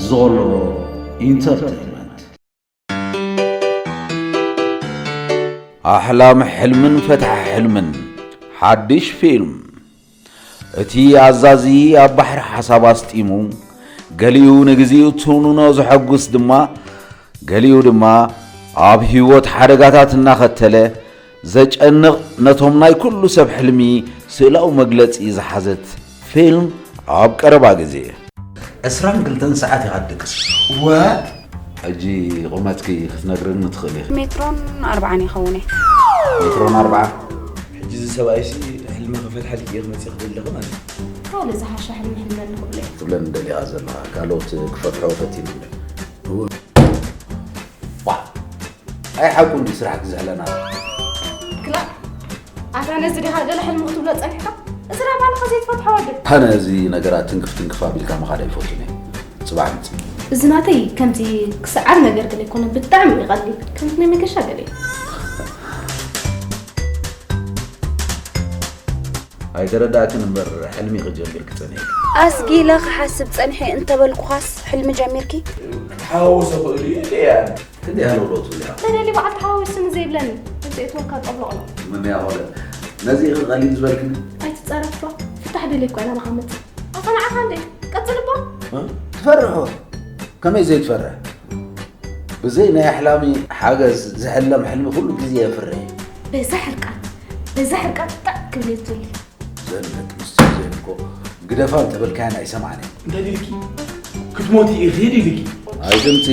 ዞሎ ኢንተርቴይንመንት። ኣሕላም ሕልምን ፈትሓ ሕልምን ሓድሽ ፊልም። እቲ ኣዛዚ ኣብ ባሕሪ ሓሳብ ኣስጢሙ፣ ገሊኡ ንግዚኡ ትውንኖ ዘሐጉስ ድማ፣ ገሊኡ ድማ ኣብ ህይወት ሓደጋታት እናኸተለ ዘጨንቕ፣ ነቶም ናይ ኩሉ ሰብ ሕልሚ ስእላዊ መግለጺ ዝሓዘት ፊልም ኣብ ቀረባ ግዜ። ዕስራን ክልተን ሰዓት ኢኻ ትድቅስ። ወ- ሕጂ ቁመትኪ ክትነግርኒ ትኽእል ኢኺ። ሜትሮን ኣርብዓን ይኸውን እየ። ሜትሮን ኣርብዓ። ሕጂ እዚ ሰብኣይሲ ሕልሚ ክፈትሓልኪ እየ ክመፅእ ክብል ኣለኹ ማለት እዩ። ካልእ ዝሓሸ ሕልሚ ሕልመኒ ክብሎ እየ። ትብለኒ ደሊኻ ዘለኻ ካልኦት ክፈትሖ ፈቲኖም እዮም። ዋ፣ ኣይ ሓቁ እንዲ ስራሕ ክዝሕለና። ክላ ኣታ ነዚ ዲኻ ገለ ሕልሚ ክትብሎ ጸኒሕካ? እዚ ዳ ባልኻ ዘይትፈትሖ ወዲ። ኣነ እዚ ነገራት ትንክፍ ትንክፍ ኣቢልካ ምኻድ ኣይፈቱን እየ። ጽባሕ ምጽእ። እዚ ናተይ ከምዚ ክስዓር ነገር ገለ ኣይኮነን፣ ብጣዕሚ እዩ ቀሊል። ከምዚ ናይ መገሻ ገለ እዩ። ኣይተረዳእክን እምበር ሕልሚ ክጀምር ክጸኒሕ። ኣስጊለ ክሓስብ ጸኒሐ እንተበልኩኻስ ሕልሚ ጀሚርኪ? ክትሓዋወሶ ክእሉ እዩ ኢለ እየ ኣነ። ክንደይ ሃለው ዶ ትብሊ ኢኻ? ተደልዩ በዓል ተሓዋዊስኒ ዘይብለኒ፣ እዚእትወካ ጠብሎቕ ነው። ምን ያኾለ ነዚ ኢኺ ቀሊል ዝበልክኒ? ኣይትጻረፍ ዶ? ፍታሕ ደልየ እኮ ኢና ንሓመት። ኣታ ንዓኻ እንዴ? ቀጽል እባ። እ? ትፈርሖ? ከመይ ዘይትፈርሕ? ብዘይ ናይ ኣሕላሚ ሓገዝ ዝሕለም ሕልሚ ኩሉ ግዜ የፍርሕ እዩ። በዛ ሕርቃን፣ በዛ ሕርቃን ጣዕ ክብል እየ ዝደሊ። ዘንጥ ምስ ዜን እኮ ግደፋ እንተበልካያን ኣይሰማዕን እየ። እንታይ ኢልኪ? ክትሞቲ ኢኺ ዲልኪ? ኣይ ድምፂ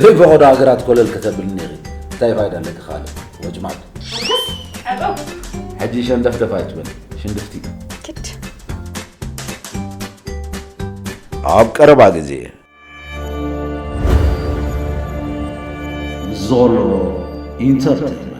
ደይ ፈቐዶ ሃገራት ኮለል ከተብልኒ ኢኺ። እንታይ ፋይዳ ኣለኪ ካልእ? ወጅማት። ኣንተስ፣ ዕዑ። ሕጂ ሸንደፍደፍ ኣይትበል። ሽንድፍቲ። ክድ። ኣብ ቀረባ ግዜ። ዞሎ ኢንተርቴይንመንት።